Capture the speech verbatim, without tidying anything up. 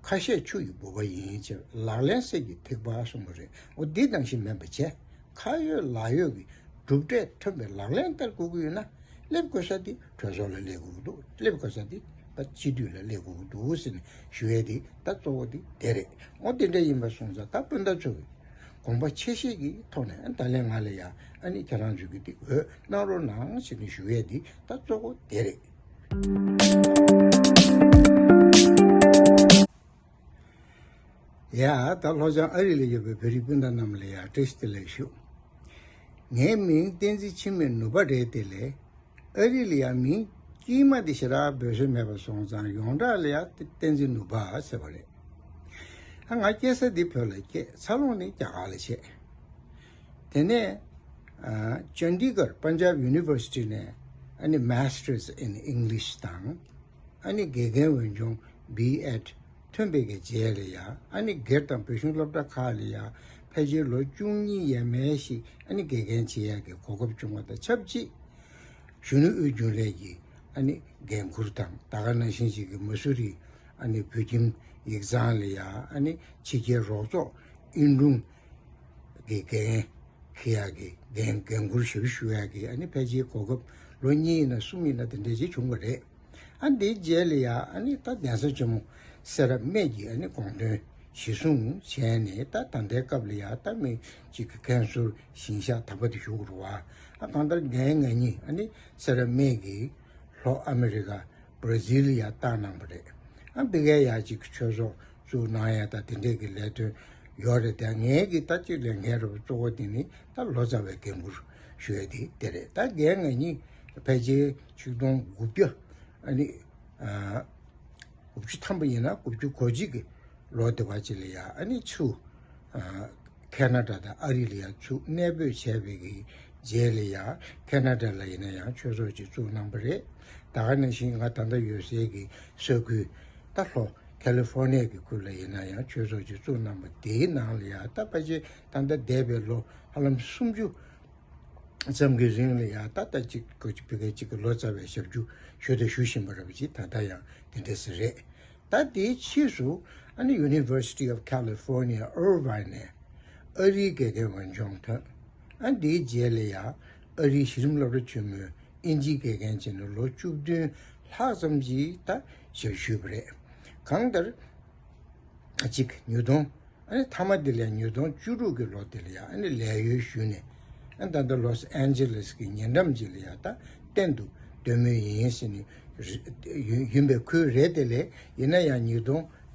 ཁ་བཤད་ཆུ་ཡི་ལྦུ་བ་ཡིན་ཅེས་ལག་ལེན་གསེར་གྱི་ཐིགས་པ་གསུངས་པ་རེད། འོ་འདི་ནང་བཞིན་མིན་པ་བྱས། ཁ་ཡོད་ལག་ཡོད་ཀྱི་གྲུབ་འབྲས་ཐོན་པའི་ལག་ལེན་བསྟར་དགོས་ཀྱི་ཡོད་ན། སླེབས་དགོས་ས་དེ་གྲོས་ཚོགས་ལ་སླེབས་དགོས་ཀྱི་འདུག་སླེབས་དགོས་ས་དེ་ད་སྤྱི་འཐུས་ལ་སླེབས་དགོས་ཀྱི་འདུག་ཟེར་ནས་ཞུ་ཡས་དེ་ད་གཙོ་བོ་དེ་དེ་རེད། འོ་དེ་འདྲ་ཡིན་པ་སོང་ཙང་ད་སྤུན་ཟླ་ཚོ་གིས་དགོངས་པ་ཆེ་བཞེས་ཀྱི་ཐོག་ནས་ད་ལན་ང་ལ་ཡ་ཨ་ནི་ཁྱེད་རང་ཚོ་གིས་དེ་འོས་གནང་རོགས་གནང་ཞེས་ནས་ཞུ་ཡས་དེ་ད་གཙོ་བོ་དེ་རེད། ཡ། ད་ལྷོ་བྱང་ཨ་རི་ལ་ཡོད་པའི་བོད་རིགས་སྤུན་ཟླ་རྣམས་ལ་ཡ་བཀྲ་ཤིས་བདེ་ལེགས་ཞུ། ངའི་མིང་བསྟན་འཛིན་འཆི་མེད་ནུས་པ་རེད། དེ་ལས་ཨ་རི་ལ་ཡ་མིང་དཀྱུས་མ་དེ་ཞེ་དྲག་འབོད་སྲོལ་མེད་པ་སོང་ཙང་ཡོངས་གྲགས་ལ་ཡ་བསྟན་འཛིན་ནུས་པ་ཟེར་བ་རེད། ཨ་ང་སྐྱེས་ས་འདི་བོད་ལ་སྐྱེས། འཚར་ལོངས་ནི་རྒྱ་གར་ལ་བྱས། དེ་ནས་ཨ་ཅན་ཌི་གར་པན་ཇབ་ཡུ་ནི་ཝར་སི་ཊི་ནས་ཨ་ནི་Masters in English དང་། ཨ་ནི་དགེ་རྒན་འོས་སྦྱོང་B.Ed ཐོན་པའི་གི་རྗེས་ལ་ཡ་ཨ་ནི་སྒེར་དང་བོད་གཞུང་སློབ་གྲྭ་ཁག་ལ་ཡ་ཕལ་ཆེར་ལོ་བཅུ་གཉིས་ཡས་མས་ཤིག་ཨ་ནི་དགེ་རྒན་བྱེད་ཡ་གི་གོ་སྐབས་བྱུང་བ་དང་ཆབས་ཅིག་གཞོན་ནུ་དབུས་རྒྱུན་ལས་ཀྱི་ཨ་ནི་འགན་འཁུར་དང་། ད་ག་ནང་བཞིན་ཞིག་གི་མ་སུ་རི་ཨ་ནི་བོད་ཁྱིམ་ཡིག་ཚང་ལ་ཡ་ཨ་ནི་ཕྱི་རྒྱལ་རོགས་ཚོགས་ཨིན་དྲུང་གི་འགན་འཁྱེར་ཡག་གི་འགན་འགན་འཁུར་ཞབས་ཞུ་ཡག་གི་ཨ་ནི་ཕལ་ཆེར་གོ་སྐབས་ལོ་གཉིས་ཡིན་ན་གསུམ་ཡིན་ན་དེ་འདྲ་ཅིག་བྱུང་བ་རེད། ཨ་འདིའི་རྗེས་ལ་ཡ་ཨ་ནི་ད་གདན་ས་ཆེན་མོ་སེ་ར་སྨད་ཀྱི་ཨ་ནི་དགོངས་དོན་གཞི་བཟུང་བྱས་ནས། ད་ད་ལྟའི་སྐབས་ལ་ཡ་ད་མི་གཅིག་གི་མཁན་ཟུར་ཞིང་གཤེགས་དམ་པ་དེ་བཞུགས་རུ་བ། ཨ་གང་ལྟར་རྒན་ང་གཉིས་ཨ་ནི་སེ་ར་སྨད་ཀྱི་ལྷོ་ཨ་མི་རི་ཀ་བྷར་ཛིལ་ལ་ཡ་བཏང་གནང་བ་རེད། ཨ་འདི་གའི་ཡ་གཅིག་གི་ཆོས་ཚོགས་བཙུགས་གནང་ཡ་ད་དེ་འདྲས་ཀྱི་ལས་དོན་ཡོད་རེད། དེ་ངའི་གི་ད་གཅིག་ལས་འགན་རུ་གཙོ་བོ་དེ་ནི་ད་ལོ་ཙཱ་བའི་འགན་འཁུར་ཞུ་ཡ་དེ་དེ་རེད། ད་རྒན་ང་གཉིས་ཕལ་ཆེར་ཆིག་སྟོང་དགུ་བརྒྱ་ཨ་ནི་ཨ་དགུ་བཅུ་ཐམ་པ་ཡིན་ན་དགུ་བཅུ་གོ་གཅིག་གི་ལོ་དེ་བ་ཅིག་ལ་ཡ་ཨ་ནི་ཚུར་ཨ་ཁེ་ན་ཌ་དང་ཨ་རི་ལ་ཡ་ཚུར་གནས་སྤོས་བྱས་པའི་གི་རྗེས་ལ་ཡ་ཁེ་ན་ཌ་ལ་ཡིན་ན་ཡང་ཆོས་ཚོགས་ཅིག་བཙུགས་གནང་པ་རེད། ད་ག་ནང་བཞིན་ང་ད་ལྟ་ཡོད་སའི་གི་ས་ཁུལ་ད་ལྷོ་ཁ་ལི་ཧྥོར་ནི་ཡ་གི་ཁུལ་ལ་ཡིན་ན་ཡང་ཆོས་ཚོགས་ཅིག་བཙུགས་གནང་པ་དེའི་ནང་ལ་ཡ་ད་ཕལ་ཆེར་ད་ལྟ་འདས་པའི་ལོ་ཧ་ལམ་སུམ་ཅུ་ཙམ་གྱི་རིང་ལ་ཡང་ད་ལྟ་གཅིག་གོ་གཅིག་བོད་སྐད་གཅིག་གི་ལོ་ཙཱ་བའི་ཞབས་ཞུ་ཞུ་དང་ཞུ་བཞིན་པ་རེད་པ་ཅིག་ད་ལྟ་ཡང་དེ་འདྲ་ཟེར་རེད། ད་དེའི་ཕྱིས་སུ་ཨ་ནི་University of California Irvine ནས་ཨ་རིའི་དགེ་རྒན་འོས་སྦྱོང་ཐོན། ཨ་དེའི་རྗེས་ལ་ཡང་ཨ་རིའི་གཞི་རིམ་སློབ་གྲྭ་ཆེན་མོའི་ཨིན་ཇིའི་དགེ་རྒན་བྱས་ནས་ལོ་བཅུ་བདུན་ལྷག་ཙམ་ཅིག་ད་ཞབས་ཞུ་བ་རེད། གང་ལྟར་གཅིག་ཉིས་སྟོང་ཨ་ནི་མཐའ་མ་དེ་ལ་ཉིས་སྟོང་བཅུ་དྲུག་གི་ལོ་དེ་ལ་ཡང་ཨ་ནི་ལས་གཡོལ་ཞུས་ནས་ཨ་ད་ལྟ་ལོས་ཨན་ཇེ་ལེས་ཀྱི་ཉེ་འགྲམ་ཅིག་ལ་ཡང་ད་གཏན་དུ་སྡོད་མུས་ཡིན་ཟེར་ནས་རེ་ཡིན་ཡིན་པའི་ཁུལ་རེད། དེ་ལས་ཡིན་ན་ཡང་ཉིས་སྟོང་